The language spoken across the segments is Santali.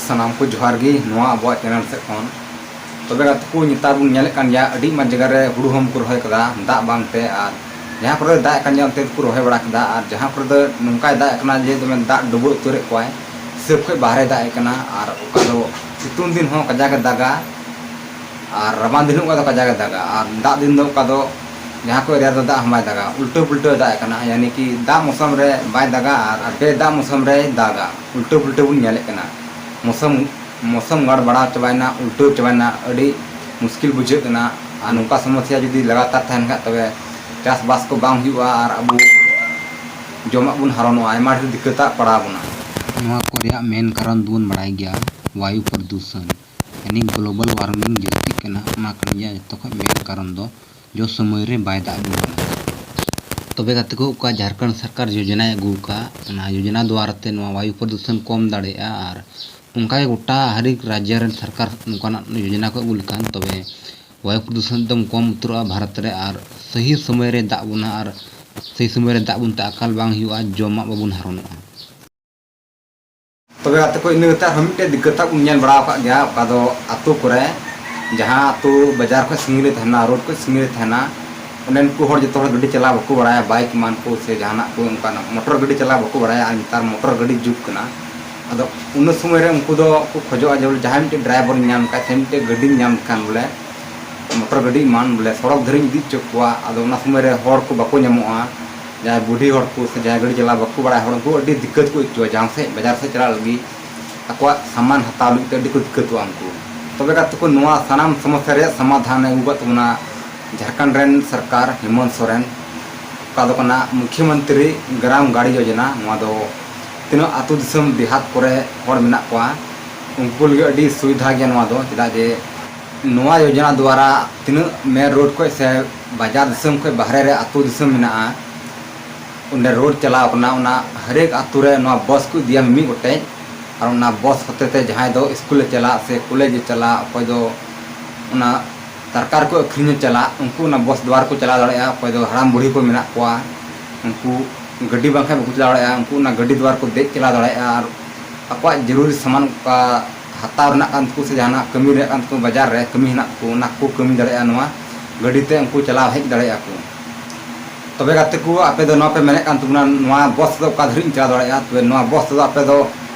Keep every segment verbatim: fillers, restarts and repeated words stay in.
ᱥᱟᱱᱟᱢ ᱠᱚ ᱡᱚᱦᱟᱨ ᱜᱮ ᱱᱚᱣᱟ ᱟᱵᱚᱣᱟᱜ ᱪᱮᱱᱮᱞ ᱥᱮᱫ ᱠᱷᱚᱱ᱾ ᱛᱚᱵᱮ ᱜᱟᱛᱮ ᱠᱚ, ᱱᱮᱛᱟᱨ ᱵᱚᱱ ᱧᱮᱞᱮᱫ ᱠᱟᱱ ᱜᱮᱭᱟ, ᱟᱹᱰᱤ ᱟᱭᱢᱟ ᱡᱟᱭᱜᱟ ᱨᱮ ᱦᱩᱲᱩ ᱦᱚᱸ ᱵᱟᱠᱚ ᱨᱚᱦᱚᱭ ᱠᱟᱫᱟ ᱫᱟᱜ ᱵᱟᱝᱛᱮ, ᱟᱨ ᱡᱟᱦᱟᱸ ᱠᱚᱨᱮ ᱫᱟᱜ ᱮᱫ ᱠᱟᱱ ᱜᱮᱭᱟ ᱚᱱᱛᱮ ᱫᱚᱠᱚ ᱨᱚᱦᱚᱭ ᱵᱟᱲᱟ ᱠᱮᱫᱟ, ᱟᱨ ᱡᱟᱦᱟᱸ ᱠᱚᱨᱮ ᱫᱚ ᱱᱚᱝᱠᱟᱭ ᱫᱟᱜ ᱮᱫ ᱠᱟᱱᱟ ᱡᱮ ᱫᱚᱢᱮ ᱫᱟᱜ ᱰᱩᱵᱟᱹ ᱩᱛᱟᱹᱨᱮᱫ ᱠᱚᱣᱟᱭ, ᱦᱤᱥᱟᱹᱵ ᱠᱷᱚᱱ ᱵᱟᱦᱨᱮ ᱫᱟᱜ ᱮᱫ ᱠᱟᱱᱟ᱾ ᱟᱨ ᱚᱠᱟ ᱫᱚ ᱥᱤᱛᱩᱝ ᱫᱤᱱ ᱦᱚᱸ ᱠᱟᱡᱟᱠ ᱮ ᱫᱟᱜᱟ, ᱟᱨ ᱨᱟᱵᱟᱝ ᱫᱤᱱ ᱦᱚᱸ ᱚᱠᱟ ᱫᱚ ᱠᱟᱡᱟᱠ ᱮ ᱫᱟᱜᱟ, ᱟᱨ ᱫᱟᱜ ᱫᱤᱱ ᱫᱚ ᱚᱠᱟ ᱫᱚ ᱡᱟᱦᱟᱸ ᱠᱚ ᱮᱨᱤᱭᱟ ᱫᱚ ᱫᱟᱜ ᱦᱚᱸ ᱵᱟᱭ ᱫᱟᱜᱟ, ᱩᱞᱴᱟᱹ ᱯᱩᱞᱴᱟᱹ ᱫᱟᱜ ᱮᱫ ᱠᱟᱱᱟ, ᱭᱟᱱᱤ ᱠᱤ ᱫᱟᱜ ᱢᱳᱥᱚᱢ ᱨᱮ ᱵᱟᱭ ᱫᱟᱜᱟ ᱟᱨ ᱵᱮ ᱫᱟᱜ ᱢᱳᱥᱚᱢ ᱨᱮᱭ ᱫᱟᱜᱟ, ᱩᱞᱴᱟᱹ ᱯᱩᱞᱴᱟᱹ ᱵᱚᱱ ᱧᱮᱞᱮᱫ ᱠᱟᱱᱟ᱾ ᱢᱳᱥᱚᱢ ᱢᱳᱥᱚᱢ ᱜᱟᱲᱵᱟᱲᱟᱣ ᱪᱟᱵᱟᱭᱮᱱᱟ, ᱩᱞᱴᱟᱹᱣ ᱪᱟᱵᱟᱭᱮᱱᱟ, ᱟᱹᱰᱤ ᱢᱩᱥᱠᱤᱞ ᱵᱩᱡᱷᱟᱹᱜ ᱠᱟᱱᱟ᱾ ᱟᱨ ᱱᱚᱝᱠᱟ ᱥᱚᱢᱚᱥᱥᱟ ᱡᱩᱫᱤ ᱞᱟᱜᱟᱛᱟᱨ ᱛᱟᱦᱮᱱ ᱠᱷᱟᱡ, ᱛᱚᱵᱮ ᱪᱟᱥᱵᱟᱥ ᱠᱚ ᱵᱟᱝ ᱦᱩᱭᱩᱜᱼᱟ ᱟᱨ ᱟᱵᱚ ᱡᱚᱢᱟᱜ ᱵᱚᱱ ᱦᱟᱨᱚᱱᱚᱜᱼᱟ, ᱟᱭᱢᱟ ᱰᱷᱮᱨ ᱫᱤᱠᱠᱟᱹᱛᱟᱜ ᱯᱟᱲᱟᱣ ᱵᱚᱱᱟ᱾ ᱱᱚᱣᱟ ᱠᱚ ᱨᱮᱭᱟᱜ ᱢᱮᱱ ᱠᱟᱨᱚᱱ ᱫᱚᱵᱚᱱ ᱵᱟᱲᱟᱭ ᱜᱮᱭᱟ, ᱣᱟᱭᱩ ᱯᱨᱚᱫᱩᱥᱚᱱ, ᱭᱟᱱᱤ global warming ᱡᱟᱹᱥᱛᱤᱜ ᱠᱟᱱᱟ, ᱚᱱᱟ ᱠᱟᱱ ᱜᱮᱭᱟ ᱡᱚᱛᱚ ᱠᱷᱚᱱ ᱢᱮᱱ ᱠᱟᱨᱚᱱ ᱫᱚ᱾ ᱡᱚ ᱥᱚᱢᱚᱭ ᱨᱮ ᱵᱟᱭ ᱫᱟᱜ ᱟᱵᱚᱱ ᱠᱟᱱᱟ᱾ ᱛᱚᱵᱮ ᱜᱟᱛᱮ ᱠᱚ, ᱚᱠᱟ ᱡᱷᱟᱲᱠᱷᱚᱸᱰ ᱥᱚᱨᱠᱟᱨ ᱡᱳᱡᱚᱱᱟᱭ ᱟᱹᱜᱩ ᱟᱠᱟᱫ, ᱚᱱᱟ ᱡᱳᱡᱚᱱᱟ ᱫᱣᱟᱨᱟ ᱛᱮ ᱱᱚᱣᱟ ᱣᱟᱭᱩ ᱯᱨᱚᱫᱩᱥᱚᱱ ᱠᱚᱢ ᱫᱟᱲᱮᱭᱟᱜᱼᱟ, ᱟᱨ ᱚᱱᱠᱟ ᱜᱮ ᱜᱚᱴᱟ ᱦᱟᱨᱤᱠ ᱨᱟᱡᱽᱡᱚ ᱨᱮᱱ ᱥᱚᱨᱠᱟᱨ ᱱᱚᱝᱠᱟᱱᱟᱜ ᱡᱳᱡᱚᱱᱟ ᱠᱚ ᱟᱹᱜᱩ ᱞᱮᱠᱷᱟᱱ, ᱛᱚᱵᱮ ᱣᱟᱭᱩ ᱯᱨᱚᱫᱩᱥᱚᱱ ᱮᱠᱫᱚᱢ ᱠᱚᱢ ᱩᱛᱟᱹᱨᱚᱜᱼᱟ ᱵᱷᱟᱨᱚᱛ ᱨᱮ, ᱟᱨ ᱥᱟᱹᱦᱤ ᱥᱚᱢᱚᱭ ᱨᱮ ᱫᱟᱜ ᱵᱚᱱᱟ, ᱟᱨ ᱥᱟᱹᱦᱤ ᱥᱚᱢᱚᱭ ᱨᱮ ᱫᱟᱜ ᱵᱚᱱ ᱛᱮ ᱟᱠᱟᱞ ᱵᱟᱝ ᱦᱩᱭᱩᱜᱼᱟ, ᱡᱚᱢᱟᱜ ᱵᱟᱵᱚᱱ ᱦᱟᱨᱚᱱᱚᱜᱼᱟ᱾ ᱛᱚᱵᱮ ᱜᱟᱛᱮ ᱠᱚ, ᱤᱱᱟᱹ ᱠᱟᱛᱮ ᱟᱨᱦᱚᱸ ᱢᱤᱫᱴᱮᱡ ᱫᱤᱠᱠᱟᱹᱛ ᱵᱚᱱ ᱧᱮᱞ ᱵᱟᱲᱟ ᱟᱠᱟᱫ ᱜᱮᱭᱟ, ᱚᱠᱟ ᱫᱚ ᱟᱹᱛᱩ ᱠᱚᱨᱮ, ᱡᱟᱦᱟᱸ ᱟᱹᱛᱩ ᱵᱟᱡᱟᱨ ᱠᱷᱚᱱ ᱥᱟᱺᱜᱤᱧ ᱨᱮ ᱛᱟᱦᱮᱱᱟ, ᱨᱳᱰ ᱠᱷᱚᱱ ᱥᱟᱺᱜᱤᱧ ᱨᱮ ᱛᱟᱦᱮᱱᱟ, ᱚᱸᱰᱮᱱ ᱠᱚ ᱦᱚᱲ ᱡᱚᱛᱚ ᱦᱚᱲ ᱜᱟᱹᱰᱤ ᱪᱟᱞᱟᱣ ᱵᱟᱠᱚ ᱵᱟᱲᱟᱭᱟ, ᱵᱟᱭᱤᱠ ᱮᱢᱟᱱ ᱠᱚ ᱥᱮ ᱡᱟᱦᱟᱱᱟᱜ ᱠᱚ ᱚᱱᱠᱟᱱᱟᱜ ᱢᱚᱴᱚᱨ ᱜᱟᱹᱰᱤ ᱪᱟᱞᱟᱣ ᱵᱟᱠᱚ ᱵᱟᱲᱟᱭᱟ᱾ ᱟᱨ ᱱᱮᱛᱟᱨ ᱢᱚᱴᱚᱨ ᱜᱟᱹᱰᱤ ᱡᱩᱜᱽ ᱠᱟᱱᱟ᱾ ᱟᱫᱚ ᱩᱱᱟᱹ ᱥᱚᱢᱚᱭ ᱨᱮ ᱩᱱᱠᱩ ᱫᱚ ᱠᱚ ᱠᱷᱚᱡᱚᱜᱼᱟ ᱡᱮ ᱵᱚᱞᱮ ᱡᱟᱦᱟᱸᱭ ᱢᱤᱫᱴᱮᱡ ᱰᱨᱟᱭᱵᱷᱟᱨ ᱧᱟᱢ ᱞᱮᱠᱷᱟᱱ ᱥᱮ ᱢᱤᱫᱴᱮᱡ ᱜᱟᱹᱰᱤᱧ ᱧᱟᱢ ᱞᱮᱠᱷᱟᱱ ᱵᱚᱞᱮ ᱢᱚᱴᱚᱨ ᱜᱟᱹᱰᱤ ᱮᱢᱟᱱ ᱵᱚᱞᱮ ᱥᱚᱲᱚᱠ ᱫᱷᱟᱨᱮᱧ ᱤᱫᱤ ᱦᱚᱪᱚ ᱠᱚᱣᱟ᱾ ᱟᱫᱚ ᱚᱱᱟ ᱥᱚᱢᱚᱭ ᱨᱮ ᱦᱚᱲ ᱠᱚ ᱵᱟᱠᱚ ᱧᱟᱢᱚᱜᱼᱟ, ᱡᱟᱦᱟᱸᱭ ᱵᱩᱰᱷᱤ ᱦᱚᱲ ᱠᱚ ᱥᱮ ᱡᱟᱦᱟᱸᱭ ᱜᱟᱹᱰᱤ ᱪᱟᱞᱟᱣ ᱵᱟᱠᱚ ᱵᱟᱲᱟᱭ ᱦᱚᱲ, ᱩᱱᱠᱩ ᱟᱹᱰᱤ ᱫᱤᱠᱠᱟᱹᱛ ᱠᱚ ᱟᱹᱭᱠᱟᱹᱣᱟ ᱡᱟᱦᱟᱸ ᱥᱮᱫ ᱵᱟᱡᱟᱨ ᱥᱮᱫ ᱪᱟᱞᱟᱜ ᱞᱟᱹᱜᱤᱫ᱾ ᱟᱠᱚᱣᱟᱜ ᱥᱟᱢᱟᱱ ᱦᱟᱛᱟᱣ ᱞᱟᱹᱜᱤᱫ ᱛᱮ ᱟᱹᱰᱤ ᱠᱚ ᱫᱤᱠᱠᱟᱹᱛᱚᱜᱼᱟ ᱩᱱᱠᱩ᱾ ᱛᱚᱵᱮ ᱜᱟᱛᱮ ᱠᱚ, ᱱᱚᱣᱟ ᱥᱟᱱᱟᱢ ᱥᱚᱢᱚᱥᱥᱟ ᱨᱮᱭᱟᱜ ᱥᱚᱢᱟᱫᱷᱟᱱ ᱮ ᱟᱹᱜᱩ ᱟᱠᱟᱫ ᱛᱟᱵᱚᱱᱟ ᱡᱷᱟᱲᱠᱷᱚᱸᱰ ᱨᱮᱱ ᱥᱚᱨᱠᱟᱨ ᱦᱮᱢᱚᱱᱛ ᱥᱚᱨᱮᱱ, ᱚᱠᱟ ᱫᱚ ᱠᱟᱱᱟ ᱢᱩᱠᱷᱭᱚᱢᱚᱱᱛᱨᱤ ᱜᱨᱟᱢ ᱜᱟᱲᱤ ᱭᱳᱡᱚᱱᱟ᱾ ᱱᱚᱣᱟ ᱫᱚ ᱛᱤᱱᱟᱹᱜ ᱟᱹᱛᱩ ᱫᱤᱥᱚᱢ ᱫᱮᱦᱟᱛ ᱠᱚᱨᱮ ᱦᱚᱲ ᱢᱮᱱᱟᱜ ᱠᱚᱣᱟ, ᱩᱱᱠᱩ ᱞᱟᱹᱜᱤᱫ ᱟᱹᱰᱤ ᱥᱩᱵᱤᱫᱷᱟ ᱜᱮᱭᱟ ᱱᱚᱣᱟ ᱫᱚ, ᱪᱮᱫᱟᱜ ᱡᱮ ᱱᱚᱣᱟ ᱭᱳᱡᱚᱱᱟ ᱫᱣᱟᱨᱟ ᱛᱤᱱᱟᱹᱜ ᱢᱮᱱ ᱨᱳᱰ ᱠᱷᱚᱱ ᱥᱮ ᱵᱟᱡᱟᱨ ᱫᱤᱥᱚᱢ ᱠᱷᱚᱱ ᱵᱟᱦᱨᱮ ᱨᱮ ᱟᱹᱛᱩ ᱫᱤᱥᱚᱢ ᱢᱮᱱᱟᱜᱼᱟ, ᱚᱸᱰᱮ ᱨᱳᱰ ᱪᱟᱞᱟᱣ ᱠᱟᱱᱟ, ᱚᱱᱟ ᱦᱟᱨᱮᱠ ᱟᱹᱛᱩ ᱨᱮ ᱱᱚᱣᱟ ᱵᱚᱥ ᱠᱚ ᱤᱫᱤᱭᱟ ᱢᱤᱢᱤᱫ ᱜᱚᱴᱮᱡ᱾ ᱟᱨ ᱚᱱᱟ ᱵᱚᱥ ᱦᱚᱛᱮ ᱛᱮ ᱡᱟᱦᱟᱸᱭ ᱫᱚ ᱥᱠᱩᱞᱮ ᱪᱟᱞᱟᱜ ᱥᱮ ᱠᱚᱞᱮᱡᱽ ᱮ ᱪᱟᱞᱟᱜ, ᱚᱠᱚᱭ ᱫᱚ ᱚᱱᱟ ᱛᱟᱨᱠᱟᱨ ᱠᱚ ᱟᱹᱠᱷᱨᱤᱧᱮ ᱪᱟᱞᱟᱜ, ᱩᱱᱠᱩ ᱚᱱᱟ ᱵᱚᱥ ᱫᱣᱟᱨ ᱠᱚ ᱪᱟᱞᱟᱣ ᱫᱟᱲᱮᱭᱟᱜᱼᱟ᱾ ᱚᱠᱚᱭ ᱫᱚ ᱦᱟᱲᱟᱢ ᱵᱩᱲᱦᱤ ᱠᱚ ᱢᱮᱱᱟᱜ ᱠᱚᱣᱟ, ᱩᱱᱠᱩ ᱜᱟᱹᱰᱤ ᱵᱟᱝᱠᱷᱟᱱ ᱵᱟᱠᱚ ᱪᱟᱞᱟᱣ ᱫᱟᱲᱮᱭᱟᱜᱼᱟ, ᱩᱱᱠᱩ ᱚᱱᱟ ᱜᱟᱹᱰᱤ ᱫᱣᱟᱨ ᱠᱚ ᱫᱮᱡ ᱪᱟᱞᱟᱣ ᱫᱟᱲᱮᱭᱟᱜᱼᱟ᱾ ᱟᱨ ᱟᱠᱚᱣᱟᱜ ᱡᱟᱹᱨᱩᱨᱤ ᱥᱟᱢᱟᱱ ᱚᱠᱟ ᱦᱟᱛᱟᱣ ᱨᱮᱱᱟᱜ ᱠᱟᱱ ᱛᱟᱠᱚ ᱥᱮ ᱡᱟᱦᱟᱱᱟᱜ ᱠᱟᱹᱢᱤ ᱨᱮᱱᱟᱜ ᱠᱟᱱ ᱛᱟᱠᱚ, ᱵᱟᱡᱟᱨ ᱨᱮ ᱠᱟᱹᱢᱤ ᱦᱮᱱᱟᱜ ᱛᱟᱠᱚ, ᱚᱱᱟ ᱠᱚ ᱠᱟᱹᱢᱤ ᱫᱟᱲᱮᱭᱟᱜᱼᱟ ᱱᱚᱣᱟ ᱜᱟᱹᱰᱤ ᱛᱮ, ᱩᱱᱠᱩ ᱪᱟᱞᱟᱣ ᱦᱮᱡ ᱫᱟᱲᱮᱭᱟᱜᱼᱟ ᱠᱚ᱾ ᱛᱚᱵᱮ ᱜᱟᱛᱮ ᱠᱚ, ᱟᱯᱮ ᱫᱚ ᱱᱚᱣᱟ ᱯᱮ ᱢᱮᱱᱮᱫ ᱠᱟᱱ ᱛᱟᱵᱚᱱᱟ, ᱱᱚᱣᱟ ᱵᱚᱥ ᱫᱚ ᱚᱠᱟ ᱫᱷᱟᱹᱨᱤᱡ ᱤᱧ ᱪᱟᱞᱟᱣ ᱫᱟᱲᱮᱭᱟᱜᱼᱟ? ᱛᱚᱵᱮ ᱱᱚᱣᱟ ᱵᱚᱥ ᱛᱮᱫᱚ ᱟᱯᱮ ᱫᱚ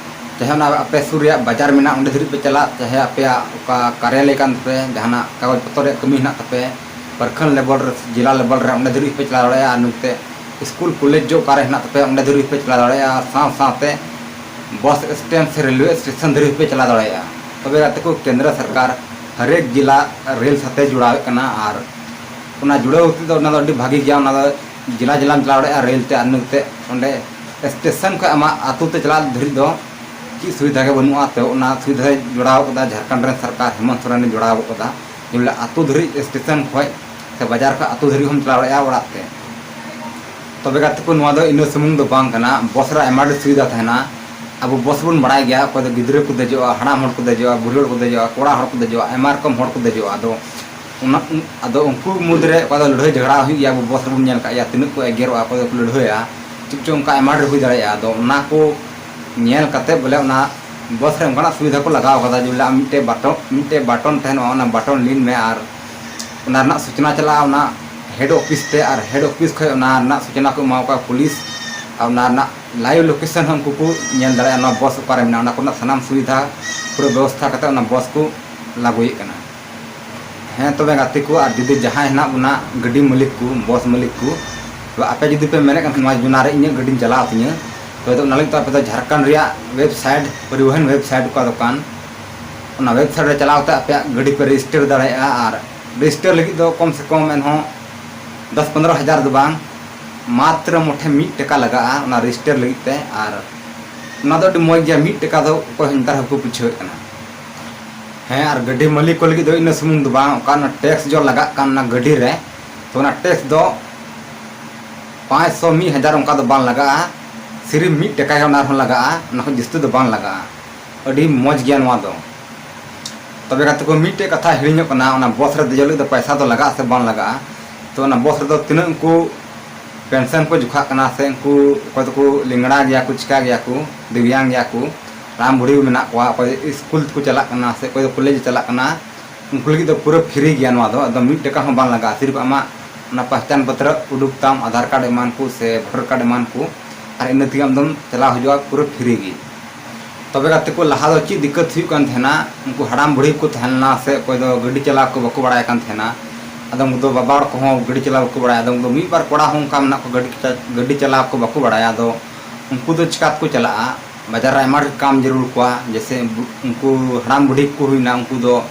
ᱪᱟᱦᱮ ᱚᱱᱟ ᱟᱯᱮ ᱥᱩᱨ ᱨᱮᱭᱟᱜ ᱵᱟᱡᱟᱨ ᱢᱮᱱᱟᱜᱼᱟ, ᱚᱸᱰᱮ ᱫᱷᱟᱹᱨᱤᱡ ᱯᱮ ᱪᱟᱞᱟᱜ, ᱪᱟᱦᱮ ᱟᱯᱮᱭᱟᱜ ᱚᱠᱟ ᱠᱟᱨᱭᱟᱞᱚᱭ ᱠᱟᱱ ᱛᱟᱯᱮ, ᱡᱟᱦᱟᱱᱟᱜ ᱠᱟᱜᱚᱡᱽ ᱯᱚᱛᱚᱨ ᱨᱮᱭᱟᱜ ᱠᱟᱹᱢᱤ ᱦᱮᱱᱟᱜ ᱛᱟᱯᱮ, ᱯᱨᱚᱠᱷᱚᱸᱰ ᱞᱮᱵᱮᱞ ᱨᱮ, ᱡᱮᱞᱟ ᱞᱮᱵᱮᱞ ᱨᱮ, ᱚᱸᱰᱮ ᱫᱷᱟᱹᱨᱤᱡ ᱯᱮ ᱪᱟᱞᱟᱣ ᱫᱟᱲᱮᱭᱟᱜᱼᱟ᱾ ᱟᱨ ᱱᱚᱛᱮ ᱥᱠᱩᱞ ᱠᱚᱞᱮᱡᱽ ᱡᱚ ᱚᱠᱟᱨᱮ ᱦᱮᱱᱟᱜ ᱛᱟᱯᱮᱭᱟ, ᱚᱸᱰᱮ ᱫᱷᱟᱹᱨᱤᱡ ᱯᱮ ᱪᱟᱞᱟᱣ ᱫᱟᱲᱮᱭᱟᱜᱼᱟ᱾ ᱥᱟᱶ ᱥᱟᱶᱛᱮ ᱵᱚᱥ ᱥᱴᱮᱱᱰ ᱥᱮ ᱨᱮᱞᱣᱮ ᱥᱴᱮᱥᱚᱱ ᱫᱷᱟᱹᱨᱤᱡ ᱯᱮ ᱪᱟᱞᱟᱣ ᱫᱟᱲᱮᱭᱟᱜᱼᱟ᱾ ᱛᱚᱵᱮ ᱜᱟᱛᱮ ᱠᱚ, ᱠᱮᱱᱫᱨᱚ ᱥᱚᱨᱠᱟᱨ ᱦᱟᱨᱮᱠ ᱡᱮᱞᱟ ᱨᱮᱞ ᱥᱟᱛᱮ ᱡᱚᱲᱟᱣᱮᱫ ᱠᱟᱱᱟ, ᱟᱨ ᱚᱱᱟ ᱡᱩᱲᱟᱹᱣ ᱦᱚᱛᱮᱡ ᱫᱚ ᱚᱱᱟ ᱫᱚ ᱟᱹᱰᱤ ᱵᱷᱟᱹᱜᱤ ᱜᱮᱭᱟ᱾ ᱚᱱᱟ ᱫᱚ ᱡᱮᱞᱟ ᱡᱮᱞᱟᱢ ᱪᱟᱞᱟᱣ ᱫᱟᱲᱮᱭᱟᱜᱼᱟ ᱨᱮᱞ ᱛᱮ, ᱟᱨ ᱤᱱᱟᱹ ᱠᱟᱛᱮ ᱚᱸᱰᱮ ᱥᱴᱮᱥᱚᱱ ᱠᱷᱚᱱ ᱟᱢᱟᱜ ᱟᱹᱛᱩ ᱛᱮ ᱪᱟᱞᱟᱜ ᱫᱷᱟᱹᱨᱤᱡ ᱫᱚ ᱪᱮᱫ ᱥᱩᱵᱤᱫᱷᱟ ᱜᱮ ᱵᱟᱹᱱᱩᱜᱼᱟ᱾ ᱛᱚ ᱚᱱᱟ ᱥᱩᱵᱤᱫᱷᱟᱭ ᱡᱚᱲᱟᱣ ᱠᱟᱫᱟ ᱡᱷᱟᱲᱠᱷᱚᱸᱰ ᱨᱮᱱ ᱥᱚᱨᱠᱟᱨ ᱦᱮᱢᱚᱱᱛ ᱥᱚᱨᱮᱱᱮ ᱡᱚᱲᱟᱣ ᱠᱟᱫᱟ᱾ ᱡᱮ ᱵᱚᱞᱮ ᱟᱹᱛᱩ ᱫᱷᱟᱹᱨᱤᱡ ᱥᱴᱮᱥᱚᱱ ᱠᱷᱚᱱ ᱥᱮ ᱵᱟᱡᱟᱨ ᱠᱷᱚᱱ ᱟᱹᱛᱩ ᱫᱷᱟᱹᱨᱤᱡ ᱦᱚᱸᱢ ᱪᱟᱞᱟᱣ ᱫᱟᱲᱮᱭᱟᱜᱼᱟ ᱚᱲᱟᱜ ᱛᱮ᱾ ᱛᱚᱵᱮ ᱜᱟᱛᱮ ᱠᱚ, ᱱᱚᱣᱟ ᱫᱚ ᱤᱱᱟᱹ ᱥᱩᱢᱩᱝ ᱫᱚ ᱵᱟᱝ ᱠᱟᱱᱟ, ᱵᱚᱥ ᱨᱮ ᱟᱭᱢᱟ ᱰᱷᱮᱨ ᱥᱩᱵᱤᱫᱷᱟ ᱛᱟᱦᱮᱱᱟ᱾ ᱟᱵᱚ ᱵᱚᱥ ᱵᱚᱱ ᱵᱟᱲᱟᱭ ᱜᱮᱭᱟ, ᱚᱠᱚᱭ ᱫᱚ ᱜᱤᱫᱽᱨᱟᱹ ᱠᱚ ᱫᱮᱡᱚᱜᱼᱟ, ᱦᱟᱲᱟᱢ ᱦᱚᱲ ᱠᱚ ᱫᱮᱡᱚᱜᱼᱟ, ᱵᱩᱲᱦᱤ ᱦᱚᱲ ᱠᱚ ᱫᱮᱡᱚᱜᱼᱟ, ᱠᱚᱲᱟ ᱦᱚᱲ ᱠᱚ ᱫᱮᱡᱚᱜᱼᱟ, ᱟᱭᱢᱟ ᱨᱚᱠᱚᱢ ᱦᱚᱲ ᱠᱚ ᱫᱮᱡᱚᱜᱼᱟ᱾ ᱟᱫᱚ ᱚᱱᱟ, ᱟᱫᱚ ᱩᱱᱠᱩ ᱢᱩᱫᱽᱨᱮ ᱚᱠᱟ ᱫᱚ ᱞᱟᱹᱲᱦᱟᱹᱭ ᱡᱷᱟᱜᱽᱲᱟ ᱦᱩᱭᱩᱜ ᱜᱮᱭᱟ, ᱟᱵᱚ ᱵᱚᱥ ᱨᱮᱵᱚᱱ ᱧᱮᱞ ᱠᱟᱜ ᱜᱮᱭᱟ, ᱛᱤᱱᱟᱹᱜ ᱠᱚ ᱮᱜᱮᱨᱚᱜᱼᱟ, ᱚᱠᱚᱭ ᱫᱚᱠᱚ ᱞᱟᱹᱲᱦᱟᱹᱭᱟ, ᱪᱮᱫ ᱪᱚᱝ ᱚᱱᱠᱟ ᱟᱭᱢᱟ ᱰᱷᱮᱨ ᱦᱩᱭ ᱫᱟᱲᱮᱭᱟᱜᱼᱟ᱾ ᱟᱫᱚ ᱚᱱᱟ ᱠᱚ ᱧᱮᱞ ᱠᱟᱛᱮ ᱵᱚᱞᱮ ᱚᱱᱟ ᱵᱚᱥ ᱨᱮ ᱚᱱᱠᱟᱱᱟᱜ ᱥᱩᱵᱤᱫᱷᱟ ᱠᱚ ᱞᱟᱜᱟᱣ ᱠᱟᱫᱟ, ᱡᱮ ᱵᱚᱞᱮ ᱟᱢ ᱢᱤᱫᱴᱮᱡ ᱵᱟᱴᱚᱱ, ᱢᱤᱫᱴᱮᱡ ᱵᱟᱴᱚᱱ ᱛᱟᱦᱮᱱᱚᱜᱼᱟ, ᱚᱱᱟ ᱵᱟᱴᱚᱱ ᱞᱤᱱ ᱢᱮ ᱟᱨ ᱚᱱᱟ ᱨᱮᱱᱟᱜ ᱥᱩᱪᱚᱱᱟ ᱪᱟᱞᱟᱜᱼᱟ ᱚᱱᱟ ᱦᱮᱰ ᱚᱯᱷᱤᱥ ᱛᱮ, ᱟᱨ ᱦᱮᱰ ᱚᱯᱷᱤᱥ ᱠᱷᱚᱱ ᱚᱱᱟ ᱨᱮᱱᱟᱜ ᱥᱩᱪᱚᱱᱟ ᱠᱚ ᱮᱢᱟᱣ ᱠᱚᱣᱟ ᱯᱩᱞᱤᱥ, ᱟᱨ ᱚᱱᱟ ᱨᱮᱱᱟᱜ ᱞᱟᱭᱤᱵᱷ ᱞᱳᱠᱮᱥᱚᱱ ᱦᱚᱸ ᱩᱱᱠᱩ ᱠᱚ ᱧᱮᱞ ᱫᱟᱲᱮᱭᱟᱜᱼᱟ, ᱱᱚᱣᱟ ᱵᱚᱥ ᱚᱠᱟᱨᱮ ᱢᱮᱱᱟᱜᱼᱟ, ᱚᱱᱟ ᱠᱚᱨᱮᱱᱟᱜ ᱥᱟᱱᱟᱢ ᱥᱩᱵᱤᱫᱷᱟ ᱯᱩᱨᱟᱹ ᱵᱮᱵᱚᱥᱛᱷᱟ ᱠᱟᱛᱮ ᱚᱱᱟ ᱵᱚᱥ ᱠᱚ ᱞᱟᱹᱜᱩᱭᱮᱫ ᱠᱟᱱᱟ᱾ ᱦᱮᱸ, ᱛᱚᱵᱮ ᱜᱟᱛᱮ ᱠᱚ, ᱟᱨ ᱡᱩᱫᱤ ᱡᱟᱦᱟᱸᱭ ᱦᱮᱱᱟᱜ ᱵᱚᱱᱟ ᱜᱟᱹᱰᱤ ᱢᱟᱹᱞᱤᱠ ᱠᱚ, ᱵᱚᱥ ᱢᱟᱹᱞᱤᱠ ᱠᱚ, ᱛᱚᱵᱮ ᱟᱯᱮ ᱡᱩᱫᱤ ᱯᱮ ᱢᱮᱱᱮᱫ ᱠᱟᱱ ᱱᱚᱣᱟ ᱡᱩᱱᱟ ᱨᱮ ᱤᱧᱟᱹᱜ ᱜᱟᱹᱰᱤᱧ ᱪᱟᱞᱟᱣ ᱛᱤᱧᱟᱹ, ᱛᱚᱵᱮ ᱫᱚ ᱚᱱᱟ ᱞᱟᱹᱜᱤᱫ ᱛᱮ ᱟᱯᱮ ᱫᱚ ᱡᱷᱟᱲᱠᱷᱚᱸᱰ ᱨᱮᱭᱟᱜ ᱣᱮᱵᱽᱥᱟᱭᱤᱴ, ᱯᱚᱨᱤᱵᱚᱦᱚᱱ ᱣᱮᱵᱽᱥᱟᱭᱤᱴ ᱚᱠᱟ ᱫᱚᱠᱟᱱ, ᱚᱱᱟ ᱣᱮᱵᱽᱥᱟᱭᱤᱴ ᱨᱮ ᱪᱟᱞᱟᱣ ᱠᱟᱛᱮ ᱟᱯᱮᱭᱟᱜ ᱜᱟᱹᱰᱤ ᱯᱮ ᱨᱮᱡᱤᱥᱴᱟᱨ ᱫᱟᱲᱮᱭᱟᱜᱼᱟ᱾ ᱟᱨ ᱨᱮᱡᱤᱥᱴᱟᱨ ᱞᱟᱹᱜᱤᱫ ᱫᱚ ᱠᱚᱢ ᱥᱮ ᱠᱚᱢ ᱮᱱᱦᱚᱸ ᱫᱚᱥ ᱯᱚᱱᱨᱚ ᱦᱟᱡᱟᱨ ᱫᱚ ᱵᱟᱝ, ᱢᱟᱛᱨᱚ ᱢᱚᱴᱷᱮ ᱢᱤᱫ ᱴᱟᱠᱟ ᱞᱟᱜᱟᱜᱼᱟ ᱚᱱᱟ ᱨᱮᱡᱤᱥᱴᱟᱨ ᱞᱟᱹᱜᱤᱫ ᱛᱮ᱾ ᱟᱨ ᱚᱱᱟ ᱫᱚ ᱟᱹᱰᱤ ᱢᱚᱡᱽ ᱜᱮᱭᱟ, ᱢᱤᱫ ᱴᱟᱠᱟ ᱫᱚ ᱚᱠᱚᱭ ᱦᱚᱸ ᱱᱮᱛᱟᱨ ᱦᱚᱸᱠᱚ ᱵᱩᱡᱷᱟᱹᱣᱮᱫ ᱠᱟᱱᱟ᱾ ᱦᱮᱸ, ᱟᱨ ᱜᱟᱹᱰᱤ ᱢᱟᱹᱞᱤᱠ ᱠᱚ ᱞᱟᱹᱜᱤᱫ ᱫᱚ ᱤᱱᱟᱹ ᱥᱩᱢᱩᱝ ᱫᱚ ᱵᱟᱝ, ᱚᱠᱟ ᱚᱱᱟ ᱴᱮᱠᱥ ᱡᱚ ᱞᱟᱜᱟᱜ ᱠᱟᱱ ᱚᱱᱟ ᱜᱟᱹᱰᱤ ᱨᱮ, ᱛᱚ ᱚᱱᱟ ᱴᱮᱠᱥ ᱫᱚ ᱯᱟᱸᱪᱥᱚ, ᱢᱤᱫ ᱦᱟᱡᱟᱨ ᱚᱱᱠᱟ ᱫᱚ ᱵᱟᱝ ᱞᱟᱜᱟᱜᱼᱟ, ᱥᱤᱨᱤᱯ ᱢᱤᱫ ᱴᱟᱠᱟ ᱜᱮ ᱚᱱᱟ ᱨᱮᱦᱚᱸ ᱞᱟᱜᱟᱜᱼᱟ, ᱚᱱᱟ ᱠᱷᱚᱱ ᱡᱟᱹᱥᱛᱤ ᱫᱚ ᱵᱟᱝ ᱞᱟᱜᱟᱜᱼᱟ᱾ ᱟᱹᱰᱤ ᱢᱚᱡᱽ ᱜᱮᱭᱟ ᱱᱚᱣᱟ ᱫᱚ᱾ ᱛᱚᱵᱮ ᱜᱟᱛᱮ ᱠᱚ, ᱢᱤᱫᱴᱮᱡ ᱠᱟᱛᱷᱟ ᱦᱤᱲᱤᱧᱚᱜ ᱠᱟᱱᱟ, ᱚᱱᱟ ᱵᱚᱥ ᱨᱮ ᱫᱮᱡᱚᱜ ᱞᱟᱹᱜᱤᱫ ᱫᱚ ᱯᱚᱭᱥᱟ ᱫᱚ ᱞᱟᱜᱟᱜᱼᱟ ᱥᱮ ᱵᱟᱝ ᱞᱟᱜᱟᱜᱼᱟ? ᱛᱚ ᱚᱱᱟ ᱵᱚᱥ ᱨᱮᱫᱚ ᱛᱤᱱᱟᱹᱜ ᱩᱱᱠᱩ ᱯᱮᱱᱥᱚᱱ ᱠᱚ ᱡᱚᱠᱷᱟᱜ ᱠᱟᱱᱟ ᱥᱮ ᱩᱱᱠᱩ ᱚᱠᱚᱭ ᱫᱚᱠᱚ ᱞᱮᱝᱲᱟ ᱜᱮᱭᱟ ᱠᱚ, ᱪᱤᱠᱟ ᱜᱮᱭᱟ ᱠᱚ, ᱫᱤᱵᱽᱭᱟᱝ ᱜᱮᱭᱟ ᱠᱚ, ᱦᱟᱲᱟᱢ ᱵᱩᱲᱦᱤ ᱢᱮᱱᱟᱜ ᱠᱚᱣᱟ, ᱚᱠᱚᱭ ᱥᱠᱩᱞ ᱠᱚ ᱪᱟᱞᱟᱜ ᱠᱟᱱᱟ ᱥᱮ ᱚᱠᱚᱭ ᱫᱚ ᱠᱚᱞᱮᱡᱽ ᱮ ᱪᱟᱞᱟᱜ ᱠᱟᱱᱟ, ᱩᱱᱠᱩ ᱞᱟᱹᱜᱤᱫ ᱫᱚ ᱯᱩᱨᱟᱹ ᱯᱷᱨᱤ ᱜᱮᱭᱟ ᱱᱚᱣᱟ ᱫᱚ᱾ ᱟᱫᱚ ᱢᱤᱫ ᱴᱟᱠᱟ ᱦᱚᱸ ᱵᱟᱝ ᱞᱟᱜᱟᱜᱼᱟ᱾ ᱥᱤᱨᱯ ᱟᱢᱟᱜ ᱚᱱᱟ ᱯᱟᱦᱪᱟᱱ ᱯᱚᱛᱨᱚ ᱩᱰᱩᱠ ᱛᱟᱢ, ᱟᱫᱷᱟᱨ ᱠᱟᱨᱰ ᱮᱢᱟᱱ ᱠᱚ ᱥᱮ ᱵᱷᱳᱴᱟᱨ ᱠᱟᱨᱰ ᱮᱢᱟᱱ ᱠᱚ, ᱟᱨ ᱤᱱᱟᱹ ᱛᱮᱜᱮ ᱟᱢ ᱫᱚᱢ ᱪᱟᱞᱟᱣ ᱦᱤᱡᱩᱜᱼᱟ ᱯᱩᱨᱟᱹ ᱯᱷᱨᱤ ᱜᱮ᱾ ᱛᱚᱵᱮ ᱜᱟᱛᱮ ᱠᱚ, ᱞᱟᱦᱟ ᱫᱚ ᱪᱮᱫ ᱫᱤᱠᱠᱟᱛ ᱦᱩᱭᱩᱜ ᱠᱟᱱ ᱛᱟᱦᱮᱱᱟ, ᱩᱱᱠᱩ ᱦᱟᱲᱟᱢ ᱵᱩᱲᱦᱤ ᱠᱚ ᱛᱟᱦᱮᱸ ᱞᱮᱱᱟ ᱥᱮ ᱚᱠᱚᱭ ᱫᱚ ᱜᱟᱹᱰᱤ ᱪᱟᱞᱟᱣ ᱠᱚ ᱵᱟᱠᱚ ᱵᱟᱲᱟᱭ ᱠᱟᱱ ᱛᱟᱦᱮᱱᱟ, ᱟᱫᱚ ᱩᱱᱠᱩ ᱫᱚ ᱵᱟᱵᱟ ᱦᱚᱲ ᱠᱚᱦᱚᱸ ᱜᱟᱹᱰᱤ ᱪᱟᱞᱟᱣ ᱵᱟᱠᱚ ᱵᱟᱲᱟᱭᱟ, ᱟᱫᱚ ᱩᱱᱠᱩ ᱫᱚ ᱢᱤᱫ ᱵᱟᱨ ᱠᱚᱲᱟ ᱦᱚᱸ ᱚᱱᱠᱟ ᱢᱮᱱᱟᱜ ᱠᱚᱣᱟ ᱜᱟᱹᱰᱤ ᱪᱟ-, ᱜᱟᱹᱰᱤ ᱪᱟᱞᱟᱣ ᱠᱚ ᱵᱟᱠᱚ ᱵᱟᱲᱟᱭᱟ, ᱟᱫᱚ ᱩᱱᱠᱩ ᱫᱚ ᱪᱤᱠᱟ ᱛᱮᱠᱚ ᱪᱟᱞᱟᱜᱼᱟ? ᱵᱟᱡᱟᱨ ᱨᱮ ᱟᱭᱢᱟ ᱰᱷᱮᱨ ᱠᱟᱢ ᱡᱟᱹᱨᱩᱲ ᱠᱚᱣᱟ, ᱡᱮᱭᱥᱮ ᱵᱩ-, ᱩᱱᱠᱩ ᱦᱟᱲᱟᱢ ᱵᱩᱰᱷᱤ ᱠᱚ ᱦᱩᱭᱱᱟ, ᱩᱱᱠᱩ ᱫᱚ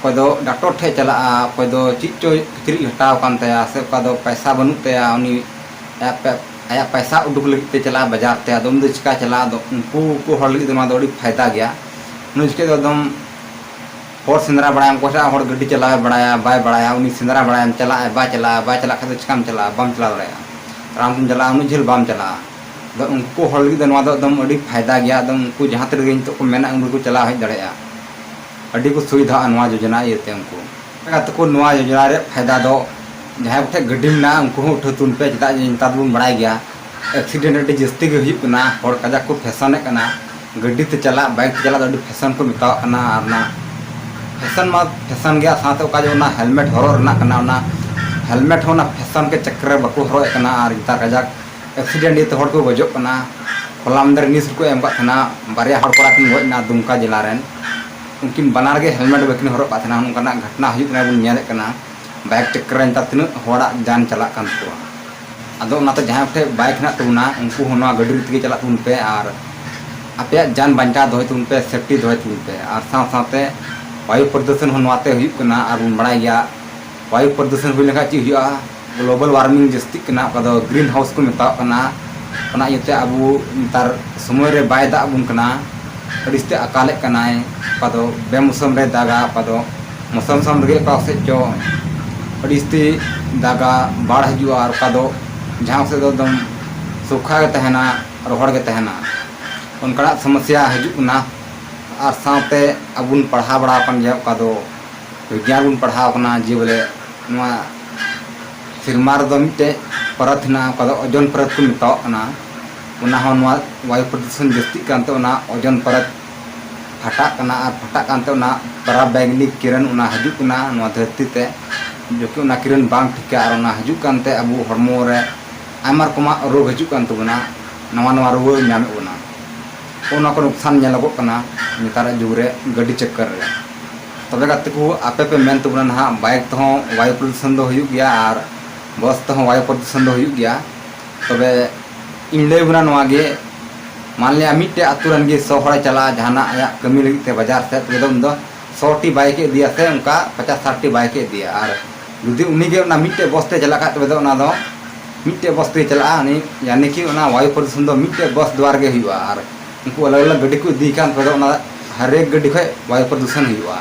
ᱚᱠᱚᱭ ᱫᱚ ᱰᱟᱠᱛᱚᱨ ᱴᱷᱮᱡ ᱪᱟᱞᱟᱜᱼᱟ, ᱚᱠᱚᱭ ᱫᱚ ᱪᱮᱫ ᱪᱚ ᱠᱤᱪᱨᱤᱡ ᱦᱟᱛᱟᱣ ᱠᱟᱱ ᱛᱟᱭᱟ, ᱥᱮ ᱚᱠᱟ ᱫᱚ ᱯᱟᱭᱥᱟ ᱵᱟᱹᱱᱩᱜ ᱛᱟᱭᱟ, ᱩᱱᱤ ᱟᱭᱟᱜ ᱯᱮ-, ᱟᱭᱟᱜ ᱯᱟᱭᱥᱟ ᱩᱰᱩᱠ ᱞᱟᱹᱜᱤᱫ ᱛᱮ ᱪᱟᱞᱟᱜᱼᱟ ᱵᱟᱡᱟᱨ ᱛᱮ, ᱟᱫᱚ ᱩᱱᱤ ᱫᱚ ᱪᱤᱠᱟ ᱪᱟᱞᱟᱜᱼᱟ? ᱟᱫᱚ ᱩᱱᱠᱩ ᱠᱚ ᱦᱚᱲ ᱞᱟᱹᱜᱤᱫ ᱫᱚ ᱱᱚᱣᱟ ᱫᱚ ᱟᱹᱰᱤ ᱯᱷᱟᱭᱫᱟ ᱜᱮᱭᱟ᱾ ᱩᱱᱤ ᱪᱤᱠᱟᱹ ᱫᱚ ᱮᱠᱫᱚᱢ ᱦᱚᱲ ᱥᱮᱸᱫᱽᱨᱟ ᱵᱟᱲᱟᱭᱟᱢ, ᱚᱠᱚᱭ ᱴᱷᱮᱱ ᱦᱚᱲ ᱜᱟᱹᱰᱤ ᱪᱟᱞᱟᱣᱮ ᱵᱟᱲᱟᱭᱟ, ᱵᱟᱭ ᱵᱟᱲᱟᱭᱟ, ᱩᱱᱤ ᱥᱮᱸᱫᱽᱨᱟ ᱵᱟᱲᱟᱭᱟᱢ, ᱪᱟᱞᱟᱜᱼᱟᱭ, ᱵᱟᱭ ᱪᱟᱞᱟᱜᱼᱟ, ᱵᱟᱭ ᱪᱟᱞᱟᱜ ᱠᱷᱟᱱ ᱫᱚ ᱪᱤᱠᱟᱢ ᱪᱟᱞᱟᱜᱼᱟ? ᱵᱟᱢ ᱪᱟᱞᱟᱣ ᱫᱟᱲᱮᱭᱟᱜᱼᱟ᱾ ᱟᱨᱟᱢ ᱛᱮᱢ ᱪᱟᱞᱟᱜᱼᱟ, ᱩᱱᱟᱹᱜ ᱡᱷᱟᱹᱞ ᱵᱟᱢ ᱪᱟᱞᱟᱜᱼᱟ᱾ ᱟᱫᱚ ᱩᱱᱠᱩ ᱦᱚᱲ ᱞᱟᱹᱜᱤᱫ ᱫᱚ ᱱᱚᱣᱟ ᱫᱚ ᱮᱠᱫᱚᱢ ᱟᱹᱰᱤ ᱯᱷᱟᱭᱫᱟ ᱜᱮᱭᱟ᱾ ᱟᱫᱚ ᱩᱱᱠᱩ ᱡᱟᱦᱟᱸ ᱛᱤᱱ ᱨᱮᱜᱮ ᱱᱤᱛᱚᱜ ᱠᱚ ᱢᱮᱱᱟ, ᱩᱱ ᱨᱮᱠᱚ ᱪᱟᱞᱟᱣ ᱦᱮᱡ ᱫᱟᱲᱮᱭᱟᱜᱼᱟ᱾ ᱟᱹᱰᱤ ᱠᱚ ᱥᱩᱵᱤᱫᱷᱟᱜᱼᱟ ᱱᱚᱣᱟ ᱡᱳᱡᱚᱱᱟ ᱤᱭᱟᱹᱛᱮ᱾ ᱩᱱᱠᱩ ᱜᱟᱛᱮ ᱠᱚ, ᱱᱚᱣᱟ ᱡᱳᱡᱚᱱᱟ ᱨᱮᱭᱟᱜ ᱯᱷᱟᱭᱫᱟ ᱫᱚ ᱡᱟᱦᱟᱸᱭ ᱠᱚᱴᱷᱮᱱ ᱜᱟᱹᱰᱤ ᱢᱮᱱᱟᱜᱼᱟ, ᱩᱱᱠᱩ ᱦᱚᱸ ᱩᱴᱷᱟᱹᱣ ᱛᱩᱱ ᱯᱮ, ᱪᱮᱫᱟᱜ ᱡᱮ ᱱᱮᱛᱟᱨ ᱫᱚᱵᱚᱱ ᱵᱟᱲᱟᱭ ᱜᱮᱭᱟ, ᱮᱠᱥᱤᱰᱮᱱᱴ ᱟᱹᱰᱤ ᱡᱟᱹᱥᱛᱤ ᱜᱮ ᱦᱩᱭᱩᱜ ᱠᱟᱱᱟ᱾ ᱦᱚᱲ ᱠᱟᱡᱟᱠ ᱠᱚ ᱯᱷᱮᱥᱚᱱᱮᱫ ᱠᱟᱱᱟ, ᱜᱟᱹᱰᱤ ᱛᱮ ᱪᱟᱞᱟᱜ, ᱵᱟᱭᱤᱠ ᱛᱮ ᱪᱟᱞᱟᱜ ᱫᱚ ᱟᱹᱰᱤ ᱯᱷᱮᱥᱚᱱ ᱠᱚ ᱢᱮᱛᱟᱣᱟᱜ ᱠᱟᱱᱟ᱾ ᱟᱨ ᱚᱱᱟ ᱯᱷᱮᱥᱚᱱ ᱢᱟ ᱯᱷᱮᱥᱚᱱ ᱜᱮᱭᱟ, ᱥᱟᱶᱛᱮ ᱚᱠᱟ ᱡᱮ ᱚᱱᱟ ᱦᱮᱞᱢᱮᱴ ᱦᱚᱨᱚᱜ ᱨᱮᱱᱟᱜ ᱠᱟᱱᱟ, ᱚᱱᱟ ᱦᱮᱞᱢᱮᱴ ᱦᱚᱸ ᱚᱱᱟ ᱯᱷᱮᱥᱚᱱ ᱜᱮ ᱪᱟᱠᱠᱟᱨ ᱨᱮ ᱵᱟᱠᱚ ᱦᱚᱨᱚᱜ ᱮᱫ ᱠᱟᱱᱟ᱾ ᱟᱨ ᱱᱮᱛᱟᱨ ᱠᱟᱡᱟᱠ ᱮᱠᱥᱤᱰᱮᱱᱴ ᱤᱭᱟᱹᱛᱮ ᱦᱚᱲ ᱠᱚ ᱜᱚᱡᱚᱜ ᱠᱟᱱᱟ᱾ ᱦᱚᱞᱟ ᱢᱟᱫᱷᱮᱨ ᱱᱤᱭᱩᱡᱽ ᱨᱮᱠᱚ ᱮᱢ ᱠᱟᱜ ᱛᱟᱦᱮᱱᱟ, ᱵᱟᱨᱭᱟ ᱦᱚᱲ ᱠᱚᱲᱟ ᱠᱤᱱ ᱜᱚᱡ ᱮᱱᱟ ᱫᱩᱢᱠᱟ ᱡᱮᱞᱟ ᱨᱮᱱ᱾ ᱩᱱᱠᱤᱱ ᱵᱟᱱᱟᱨ ᱜᱮ ᱦᱮᱞᱢᱮᱴ ᱵᱟᱹᱠᱤᱱ ᱦᱚᱨᱚᱜ ᱠᱟᱜ ᱛᱟᱦᱮᱱᱟ᱾ ᱱᱚᱝᱠᱟᱱᱟᱜ ᱜᱷᱚᱴᱱᱟ ᱦᱩᱭᱩᱜ ᱠᱟᱱᱟ, ᱵᱚᱱ ᱧᱮᱞᱮᱫ ᱠᱟᱱᱟ᱾ ᱵᱟᱭᱤᱠ ᱪᱟᱠᱠᱟᱨ ᱨᱮ ᱱᱮᱛᱟᱨ ᱛᱤᱱᱟᱹᱜ ᱦᱚᱲᱟᱜ ᱡᱟᱱ ᱪᱟᱞᱟᱜ ᱠᱟᱱ ᱛᱟᱠᱚᱣᱟ᱾ ᱟᱫᱚ ᱚᱱᱟᱛᱮ ᱡᱟᱦᱟᱸᱭ ᱠᱚᱴᱷᱮᱱ ᱵᱟᱭᱤᱠ ᱦᱮᱱᱟᱜ ᱛᱟᱵᱚᱱᱟ, ᱩᱱᱠᱩ ᱦᱚᱸ ᱱᱚᱣᱟ ᱜᱟᱹᱰᱤ ᱛᱮᱜᱮ ᱪᱟᱞᱟᱜ ᱛᱟᱵᱚᱱ ᱯᱮ ᱟᱨ ᱟᱯᱮᱭᱟᱜ ᱡᱟᱱ ᱵᱟᱧᱪᱟᱣ ᱫᱚᱦᱚᱭ ᱛᱟᱵᱚᱱ ᱯᱮ, ᱥᱮᱯᱴᱤ ᱫᱚᱦᱚᱭ ᱛᱟᱵᱚᱱ ᱯᱮ᱾ ᱟᱨ ᱥᱟᱶ ᱥᱟᱶᱛᱮ ᱵᱟᱭᱩ ᱯᱨᱚᱫᱩᱥᱚᱱ ᱦᱚᱸ ᱱᱚᱣᱟᱛᱮ ᱦᱩᱭᱩᱜ ᱠᱟᱱᱟ᱾ ᱟᱨ ᱵᱚᱱ ᱵᱟᱲᱟᱭ ᱜᱮᱭᱟ, ᱵᱟᱭᱩ ᱯᱨᱚᱫᱩᱥᱚᱱ ᱦᱩᱭ ᱞᱮᱱᱠᱷᱟᱱ ᱪᱮᱫ ᱦᱩᱭᱩᱜᱼᱟ? ᱜᱞᱳᱵᱟᱞ ᱣᱟᱨᱢᱤᱝ ᱡᱟᱹᱥᱛᱤᱜ ᱠᱟᱱᱟ, ᱚᱠᱟ ᱫᱚ ᱜᱨᱤᱱ ᱦᱟᱣᱩᱥ ᱠᱚ ᱢᱮᱛᱟᱣᱟᱜ ᱠᱟᱱᱟ᱾ ᱚᱱᱟ ᱤᱭᱟᱹᱛᱮ ᱟᱵᱚ ᱱᱮᱛᱟᱨ ᱥᱚᱢᱚᱭ ᱨᱮ ᱵᱟᱭ ᱫᱟᱜ ᱟᱵᱚᱱ ᱠᱟᱱᱟ, ᱟᱹᱰᱤ ᱡᱟᱹᱥᱛᱤ ᱟᱠᱟᱞᱮᱫ ᱠᱟᱱᱟᱭ, ᱚᱠᱟ ᱫᱚ ᱵᱮᱢᱚᱥᱚᱢ ᱨᱮ ᱫᱟᱜᱟ, ᱚᱠᱟ ᱫᱚ ᱢᱚᱥᱚᱢ ᱥᱚᱢ ᱨᱮᱜᱮ ᱚᱠᱟ ᱥᱮᱫ ᱪᱚ ᱟᱹᱰᱤ ᱡᱟᱹᱥᱛᱤ ᱫᱟᱜᱟ, ᱵᱟᱲ ᱦᱤᱡᱩᱜᱼᱟ, ᱟᱨ ᱚᱠᱟ ᱫᱚ ᱡᱟᱦᱟᱸ ᱥᱮᱫ ᱫᱚ ᱮᱠᱫᱚᱢ ᱥᱩᱠᱷᱟ ᱜᱮ ᱛᱟᱦᱮᱱᱟ, ᱨᱚᱦᱚᱲ ᱜᱮ ᱛᱟᱦᱮᱱᱟ, ᱚᱱᱠᱟᱱᱟᱜ ᱥᱚᱢᱚᱥᱥᱟ ᱦᱤᱡᱩᱜ ᱠᱟᱱᱟ᱾ ᱟᱨ ᱥᱟᱶᱛᱮ ᱟᱵᱚ ᱵᱚᱱ ᱯᱟᱲᱦᱟᱣ ᱵᱟᱲᱟ ᱟᱠᱟᱱ ᱜᱮᱭᱟ, ᱚᱠᱟ ᱫᱚ ᱵᱤᱜᱽᱜᱟᱱ ᱵᱚᱱ ᱯᱟᱲᱦᱟᱣ ᱠᱟᱱᱟ, ᱡᱮ ᱵᱚᱞᱮ ᱱᱚᱣᱟ ᱥᱮᱨᱢᱟ ᱨᱮᱫᱚ ᱢᱤᱫᱴᱮᱡ ᱯᱚᱨᱚᱛ ᱦᱮᱱᱟᱜᱼᱟ, ᱚᱠᱟ ᱫᱚ ᱳᱡᱚᱱ ᱯᱚᱨᱚᱛ ᱠᱚ ᱢᱮᱛᱟᱣᱟᱜ ᱠᱟᱱᱟ᱾ ᱚᱱᱟ ᱦᱚᱸ ᱱᱚᱣᱟ ᱣᱟᱭᱩ ᱯᱨᱚᱫᱩᱥᱚᱱ ᱡᱟᱹᱥᱛᱤᱜ ᱠᱟᱱᱛᱮ ᱚᱱᱟ ᱳᱡᱚᱱ ᱯᱚᱨᱚᱛ ᱯᱷᱟᱴᱟᱜ ᱠᱟᱱᱟ, ᱟᱨ ᱯᱷᱟᱴᱟᱜ ᱠᱟᱱᱛᱮ ᱚᱱᱟ ᱯᱟᱨᱟᱵᱟᱭᱜᱽᱱᱤᱠ ᱠᱤᱨᱚᱱ ᱚᱱᱟ ᱦᱤᱡᱩᱜ ᱠᱟᱱᱟ ᱱᱚᱣᱟ ᱫᱷᱟᱹᱨᱛᱤ ᱛᱮ, ᱡᱚᱠᱤ ᱚᱱᱟ ᱠᱤᱨᱚᱱ ᱵᱟᱝ ᱴᱷᱤᱠᱟ, ᱟᱨ ᱚᱱᱟ ᱦᱤᱡᱩᱜ ᱠᱟᱱᱛᱮ ᱟᱵᱚ ᱦᱚᱲᱢᱚ ᱨᱮ ᱟᱭᱢᱟ ᱨᱚᱠᱚᱢᱟᱜ ᱨᱳᱜᱽ ᱦᱤᱡᱩᱜ ᱠᱟᱱ ᱛᱟᱵᱚᱱᱟ, ᱱᱟᱣᱟ ᱱᱟᱣᱟ ᱨᱩᱣᱟᱹ ᱧᱟᱢᱮᱫ ᱵᱚᱱᱟ᱾ ᱚᱱᱟ ᱠᱚ ᱱᱩᱠᱥᱟᱱ ᱧᱮᱞᱚᱜᱚᱜ ᱠᱟᱱᱟ ᱱᱮᱛᱟᱨᱟᱜ ᱡᱩᱜᱽ ᱨᱮ ᱜᱟᱹᱰᱤ ᱪᱚᱠᱠᱚᱨ ᱨᱮ᱾ ᱛᱚᱵᱮ ᱜᱟᱛᱮ ᱠᱚ, ᱟᱯᱮ ᱯᱮ ᱢᱮᱱ ᱛᱟᱵᱚᱱᱟ ᱱᱟᱦᱟᱜ, ᱵᱟᱭᱤᱠ ᱛᱮᱦᱚᱸ ᱣᱟᱭᱩ ᱯᱨᱚᱫᱩᱥᱚᱱ ᱫᱚ ᱦᱩᱭᱩᱜ ᱜᱮᱭᱟ ᱟᱨ ᱵᱟᱥ ᱛᱮᱦᱚᱸ ᱣᱟᱭᱩ ᱯᱨᱚᱫᱩᱥᱚᱱ ᱫᱚ ᱦᱩᱭᱩᱜ ᱜᱮᱭᱟ᱾ ᱛᱚᱵᱮ ᱤᱧ ᱞᱟᱹᱭ ᱟᱵᱚᱱᱟ ᱱᱚᱣᱟ ᱜᱮ, ᱢᱟᱱ ᱞᱤᱭᱟ ᱢᱤᱫᱴᱮᱡ ᱟᱛᱳ ᱨᱮᱱ ᱜᱮ ᱥᱚ ᱦᱚᱲᱮ ᱪᱟᱞᱟᱜᱼᱟ ᱡᱟᱦᱟᱱᱟᱜ ᱟᱭᱟᱜ ᱠᱟᱹᱢᱤ ᱞᱟᱹᱜᱤᱫ ᱛᱮ ᱵᱟᱡᱟᱨ ᱥᱮᱫ, ᱛᱚᱵᱮ ᱫᱚ ᱩᱱᱤ ᱫᱚ ᱥᱚ ᱴᱤ ᱵᱟᱭᱤᱠ ᱮ ᱤᱫᱤᱭᱟ ᱥᱮ ᱚᱱᱠᱟ ᱯᱚᱪᱟᱥ ᱥᱟᱴ ᱴᱤ ᱵᱟᱭᱤᱠ ᱮ ᱤᱫᱤᱭᱟ᱾ ᱟᱨ ᱡᱩᱫᱤ ᱩᱱᱤ ᱜᱮ ᱚᱱᱟ ᱢᱤᱫᱴᱮᱡ ᱵᱚᱥ ᱛᱮ ᱪᱟᱞᱟᱜ ᱠᱷᱟᱡ, ᱛᱚᱵᱮ ᱫᱚ ᱚᱱᱟ ᱫᱚ ᱢᱤᱫᱴᱮᱡ ᱵᱚᱥ ᱛᱮ ᱪᱟᱞᱟᱜᱼᱟ, ᱩᱱᱤ ᱭᱟᱱᱤ ᱠᱤ ᱚᱱᱟ ᱣᱟᱭᱩ ᱯᱨᱚᱫᱩᱥᱚᱱ ᱫᱚ ᱢᱤᱫᱴᱮᱡ ᱵᱚᱥ ᱫᱣᱟᱨᱟ ᱜᱮ ᱦᱩᱭᱩᱜᱼᱟ᱾ ᱟᱨ ᱩᱱᱠᱩ ᱟᱞᱟᱜᱽ ᱟᱞᱟᱜᱽ ᱜᱟᱹᱰᱤ ᱠᱚ ᱤᱫᱤᱭ ᱠᱷᱟᱱ, ᱛᱚᱵᱮ ᱫᱚ ᱚᱱᱟ ᱦᱟᱨᱮᱠ ᱜᱟᱹᱰᱤ ᱠᱷᱚᱡ ᱣᱟᱭᱩ ᱯᱨᱚᱫᱩᱥᱚᱱ ᱦᱩᱭᱩᱜᱼᱟ,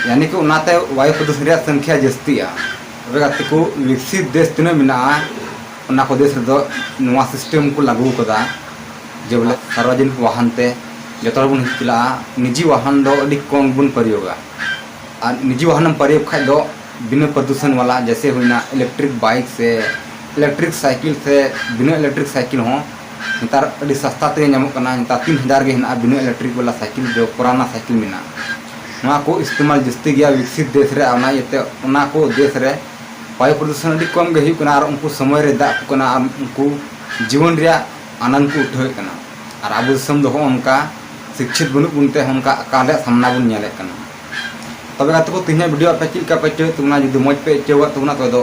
ᱭᱟᱱᱤ ᱠᱤ ᱚᱱᱟᱛᱮ ᱣᱟᱭᱩ ᱯᱨᱚᱫᱩᱥᱚᱱ ᱨᱮᱭᱟᱜ ᱥᱚᱝᱠᱷᱭᱟ ᱡᱟᱹᱥᱛᱤᱜᱼᱟ᱾ ᱛᱚᱵᱮ ᱜᱟᱛᱮ ᱠᱚ, ᱵᱤᱠᱥᱤᱛ ᱫᱮᱥ ᱛᱤᱱᱟᱹᱜ ᱢᱮᱱᱟᱜᱼᱟ, ᱚᱱᱟ ᱠᱚ ᱫᱮᱥ ᱨᱮᱫᱚ ᱱᱚᱣᱟ ᱥᱤᱥᱴᱮᱢ ᱠᱚ ᱞᱟᱹᱜᱩ ᱟᱠᱟᱫᱟ, ᱡᱮ ᱵᱚᱞᱮ ᱥᱟᱨᱣᱟᱡᱚᱱᱤᱠ ᱣᱟᱦᱟᱱ ᱛᱮ ᱡᱚᱛᱚ ᱦᱚᱲ ᱵᱚᱱ ᱦᱤᱡᱩᱜ ᱪᱟᱞᱟᱜᱼᱟ, ᱱᱤᱡᱤ ᱣᱟᱦᱟᱱ ᱫᱚ ᱟᱹᱰᱤ ᱠᱚᱢ ᱵᱚᱱ ᱯᱨᱚᱭᱳᱜᱟ᱾ ᱟᱨ ᱱᱤᱡᱤ ᱣᱟᱦᱟᱱᱮᱢ ᱯᱨᱚᱭᱳᱜᱽ ᱠᱷᱟᱡ ᱫᱚ ᱵᱤᱱᱟᱹ ᱯᱨᱚᱫᱩᱥᱚᱱ ᱣᱟᱞᱟ, ᱡᱮᱭᱥᱮ ᱦᱩᱭᱱᱟ ᱤᱞᱮᱠᱴᱨᱤᱠ ᱵᱟᱭᱤᱠ ᱥᱮ ᱤᱞᱮᱠᱴᱨᱤᱠ ᱥᱟᱭᱠᱮᱞ ᱥᱮ ᱵᱤᱱᱟᱹ ᱤᱞᱮᱠᱴᱨᱤᱠ ᱥᱟᱭᱠᱮᱞ ᱦᱚᱸ ᱱᱮᱛᱟᱨ ᱟᱹᱰᱤ ᱥᱟᱥᱛᱟ ᱛᱮᱜᱮ ᱧᱟᱢᱚᱜ ᱠᱟᱱᱟ᱾ ᱱᱮᱛᱟᱨ ᱛᱤᱱ ᱦᱟᱡᱟᱨ ᱜᱮ ᱦᱮᱱᱟᱜᱼᱟ ᱵᱤᱱᱟᱹ ᱤᱞᱮᱠᱴᱨᱤᱠ ᱣᱟᱞᱟ ᱥᱟᱭᱠᱮᱞ, ᱡᱚ ᱯᱩᱨᱟᱱᱟ ᱥᱟᱭᱠᱮᱞ ᱢᱮᱱᱟᱜᱼᱟ᱾ ᱱᱚᱣᱟ ᱠᱚ ᱤᱥᱛᱮᱢᱟᱞ ᱡᱟᱹᱥᱛᱤ ᱜᱮᱭᱟ ᱵᱤᱠᱥᱤᱛ ᱫᱮᱥ ᱨᱮ, ᱟᱨ ᱚᱱᱟ ᱤᱭᱟᱹᱛᱮ ᱚᱱᱟ ᱠᱚ ᱫᱮᱥ ᱨᱮ ᱣᱟᱭᱩ ᱯᱨᱚᱫᱩᱥᱚᱱ ᱟᱹᱰᱤ ᱠᱚᱢ ᱜᱮ ᱦᱩᱭᱩᱜ ᱠᱟᱱᱟ, ᱟᱨ ᱩᱱᱠᱩ ᱥᱚᱢᱚᱭ ᱨᱮ ᱫᱟᱜ ᱠᱚ ᱠᱟᱱᱟ, ᱟᱨ ᱩᱱᱠᱩ ᱡᱤᱵᱚᱱ ᱨᱮᱭᱟᱜ ᱟᱱᱟᱱᱫ ᱠᱚ ᱩᱴᱷᱟᱹᱣᱮᱫ ᱠᱟᱱᱟ᱾ ᱟᱨ ᱟᱵᱚ ᱫᱤᱥᱚᱢ ᱫᱚ ᱦᱚᱸᱜᱼᱚ ᱱᱚᱝᱠᱟ ᱥᱤᱠᱪᱷᱤᱛ ᱵᱟᱹᱱᱩᱜ ᱵᱚᱱ ᱛᱮ ᱦᱚᱸᱜᱼᱚ ᱱᱚᱝᱠᱟ ᱟᱠᱟᱞ ᱨᱮᱭᱟᱜ ᱥᱟᱢᱱᱟ ᱵᱚᱱ ᱧᱮᱞᱮᱫ ᱠᱟᱱᱟ᱾ ᱛᱚᱵᱮ ᱜᱟᱛᱮ ᱠᱚ, ᱛᱮᱦᱮᱧᱟᱜ ᱵᱷᱤᱰᱤᱭᱳ ᱟᱯᱮ ᱪᱮᱫ ᱞᱮᱠᱟ ᱯᱮ ᱟᱹᱭᱠᱟᱹᱣᱮᱫ ᱛᱟᱵᱚᱱᱟ? ᱡᱩᱫᱤ ᱢᱚᱡᱽ ᱯᱮ ᱟᱹᱭᱠᱟᱹᱣᱮᱫ ᱛᱟᱵᱚᱱᱟ, ᱛᱚᱵᱮ ᱫᱚ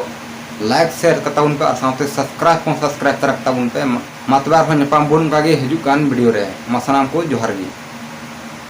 ᱞᱟᱭᱤᱠ, ᱥᱮᱭᱟᱨ ᱠᱟᱛᱟ ᱵᱚᱱ ᱯᱮ, ᱟᱨ ᱥᱟᱶᱛᱮ ᱥᱟᱵᱥᱠᱨᱟᱭᱤᱵ ᱦᱚᱸ ᱥᱟᱵᱥᱠᱨᱟᱭᱤᱵ ᱛᱟᱨᱟ ᱠᱟᱛᱟ ᱵᱚᱱ ᱯᱮ᱾ ᱢᱟ ᱛᱚᱵᱮ ᱟᱨᱦᱚᱸ ᱧᱟᱯᱟᱢ ᱵᱚᱱ ᱚᱱᱠᱟ ᱜᱮ ᱦᱤᱡᱩᱜ ᱠᱟᱱ ᱵᱷᱤᱰᱤᱭᱳ ᱨᱮ᱾ ᱢᱟ ᱥᱟᱱᱟᱢ ᱠᱚ ᱡᱚᱦᱟᱨ ᱜᱮ᱾